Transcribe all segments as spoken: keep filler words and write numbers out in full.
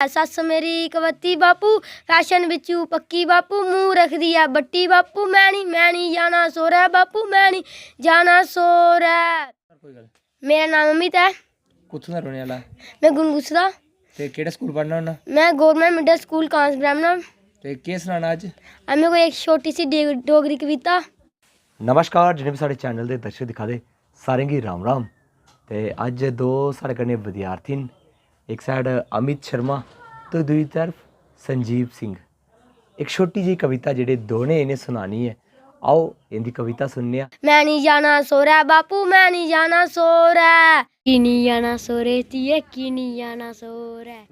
सस्स मेरी कवती बापू, फैशन बिच्चू पक्की बापू, मूंह रखदी ऐ बट्टी बापू, मैं निं, मैं निं जाना सौह्रै बापू, मैं निं जाना सौह्रै। मेरा नाम अमित ऐ। कुत्थूं दा रौह्ने आह्ला? में गुनगुस दा। ते केह्ड़ा स्कूल पढ़ना होन्ना? में गौरमेंट मिडल स्कूल कांस ब्रैह्मणा। ते केह् सनाना अज्ज? अज्ज में कोई इक छोटी सी डे-, डोगरी कविता। नमस्कार, जिन्ने बी साढ़े चैनल दे दर्शक दिक्खा दे, सारें गी राम राम। ते अज्ज दो साढ़े कन्नै विद्यार्थी न, इक साइड अमित शर्मा ते दूई तरफ संजीव सिंह। इक छोटी जेही कविता जेह्ड़े दोनें इ'नें सनानी ऐ। आओ, इं'दी कविता सुनने आं। मैं निं जाना सौह्रै बापू, मैं निं जाना सौह्रै। की निं जाना सौह्रै धीए, की निं जाना सौह्रै?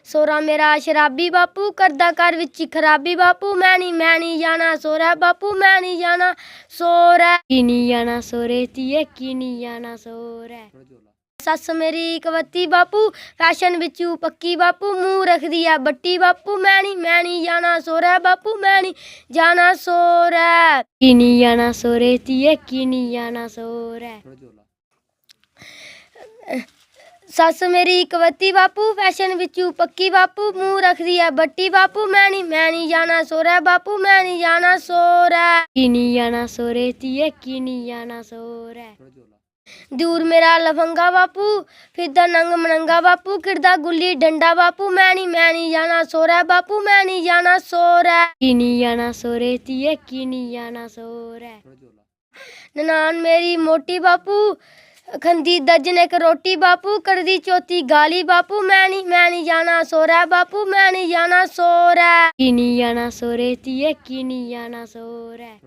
सौह्रा मेरा शराबी बापू, करदा घर बिच्च खराबी बापू, मैं निं, मैं निं जाना सौह्रै बापू, मैं निं जाना सौह्रै। की निं जाना सौह्रै धीए, की निं जाना सौह्रै? सस्स मेरी कवती बापू, फैशन बिच्चू पक्की बापू, मूंह रखदी ऐ बट्टी बापू, मैं निं, मैं निं जाना सौह्रै बापू, मैं निं जाना सौह्रै। की निं जाना सौह्रै धीए, की निं जाना सौह्रै? सस्स मेरी कवती बापू, फैशन बिच्चू पक्की बापू, मूंह रखदी ऐ बट्टी बापू, मैं निं, मैं निं जाना सौह्रै बापू, मैं निं जाना सौह्रै। की निं जाना सौह्रै धीए, की निं जाना सौह्रै? दूर मेरा लफंगा बापू, फिरदा नंग मनंगा बापू, किरदा गुल्ली डंडा बापू, मैं निं, मैं निं जाना सौह्रै बापू, मैं निं जाना सौह्रै। की निं जाना सौह्रै धीए, की निं जाना सौह्रै? ननान मेरी मोटी बापू, खंदी दर्जन इक रोटी बापू, कढदी चौथी गाली बापू, मैं निं, मैं निं जाना सौह्रै बापू, मैं निं जाना सौह्रै। की निं जाना सौह्रै धीए, की निं जाना सौह्रै?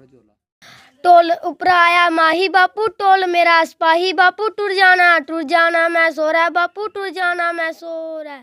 ढोल उप्परा आया माही बापू, ढोल मेरा सपाही बापू, टुर जाना, टुर जाना मैं सौह्रै बापू, टुर जाना मैं सौह्रै।